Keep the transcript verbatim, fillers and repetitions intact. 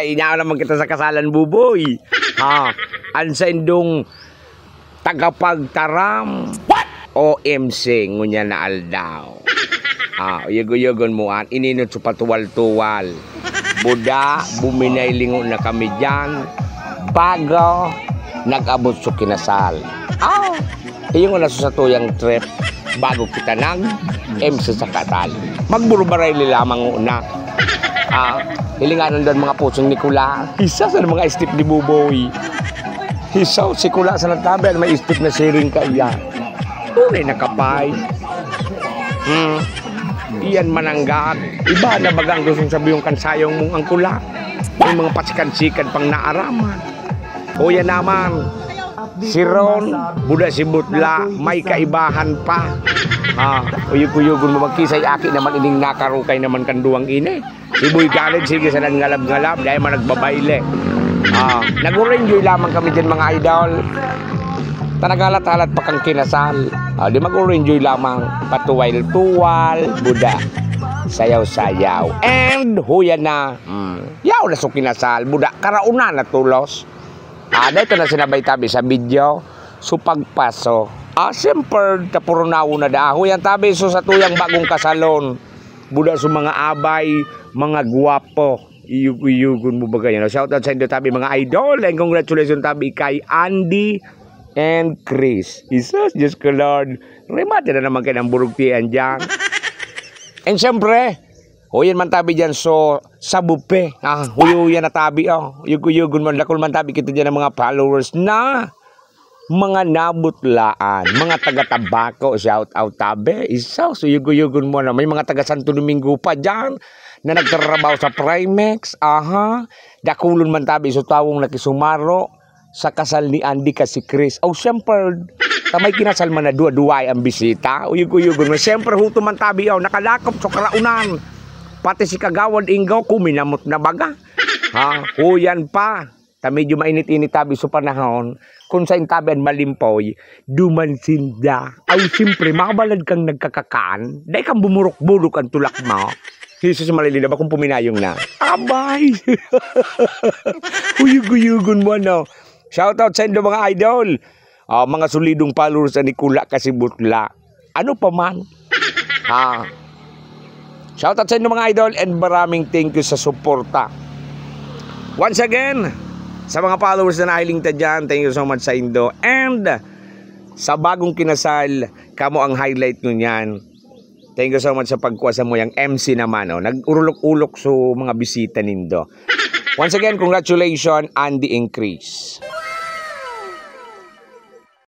Inyaon naman kita sa kasalan, Buboy. Ha? An saindong tagapagtaram o M C ngunyan na aldaw. Ah, uyog-uyogon mo an ininot sa patuwal-tuwal. Buda, buminay lingo na kami diyan. Bago nag-abot sa kinasal. Ah, iyo nga nasa satuyang trip bago kita nag M C sa kasal. Magburubarayli lamang una. Ah, hilinganon daw mga pusong ni Kula. Isa sa mga step ni Buboy. Hisaw si Kula sa nagtabi, may step na siring kaiyan. Tunay na kapay. Hmm. Iyan mananggat. Iba na baga ang gustong sabihin kan sayong mong ang Kula. May mga pasikan-sikan pang naaraman. O yan naman. Si Ron, buda si Butla, may kaibahan pa. Ah, uyog-uyogon mo, magkisay-aki naman ining nakarukay naman kan duwang ini. Si Boy Khaled, sige, sa ngalab-ngalab, dahil man nagbabayle. Ah, nag-enjoy lamang kami din, mga idol. Tanagalat-halat pa kang kinasal. Ah, di mag-enjoy lamang, patuwal-tuwal, buda. Sayaw-sayaw. And, huyan na. Mm. Yaw na so kinasal, buda. Karauna na tulos. Ah, dito na sinabay tabi sa video. So, pagpaso. Ah, siyempre, tapurunawo na da. Huyan tabi, so sa tuyang bagong kasalon. Buda so mga abay, mga gwapo. Iyug-iyugon mo ba kayo? Shout out sa inyo tabi, mga idol. And congratulations tabi kay Andy and Chris. Jesus, Diyos ko, Lord. Remate na naman kayo ng burugtian dyan. And siyempre, huyan man tabi dyan, so, sa bupe. Ah, huyo-huyan na tabi, oh. Uyog-uyogon mo, dakul man tabi kita dyan ng mga followers na mga nabutlaan, mga taga-Tabaco, shout out tabi. Isa, so uyog-uyogon mo na. May mga taga Santo Domingo pa dyan na nagtatrabaho sa Primex. Aha. Dakulon man tabi, so tawong nakisumaro sa kasal ni Andy ka si Chris. Oh, siyempre, ta may kinasal man na duwa-duway ang bisita. Uyog-uyogon mo. Siyempre, huto man tabi, oh, nakalakop sa karaunan. Pati si Kagawad Ingaw, kuminamot na baga. Ha? Huyan pa. Ta medyo mainit-init tabi sa panahon. Kung sa intabi an malimpoy, duman sinda. Aw, siyempre, mabalad kang nagkakakan. Dai kang bumurok-burok ang tulak mo. Jesus, malilinda ba kung puminayong na? Abay! Uyog-uyogon mo, ano? Shoutout sa indo, mga idol. Ah, mga solidong followers na ni Kula kasi Butla. Ano pa man? Ha? Shoutout sa indo, mga idol, and maraming thank you sa suporta. Once again, sa mga followers na nahiling ta dyan, thank you so much sa indo. And sa bagong kinasal, kamo ang highlight nyo niyan. Thank you so much sa pagkuha sa muyang M C naman, oh. Nag-urulok-ulok so mga bisita nindo. Once again, congratulations, Andy and Chris.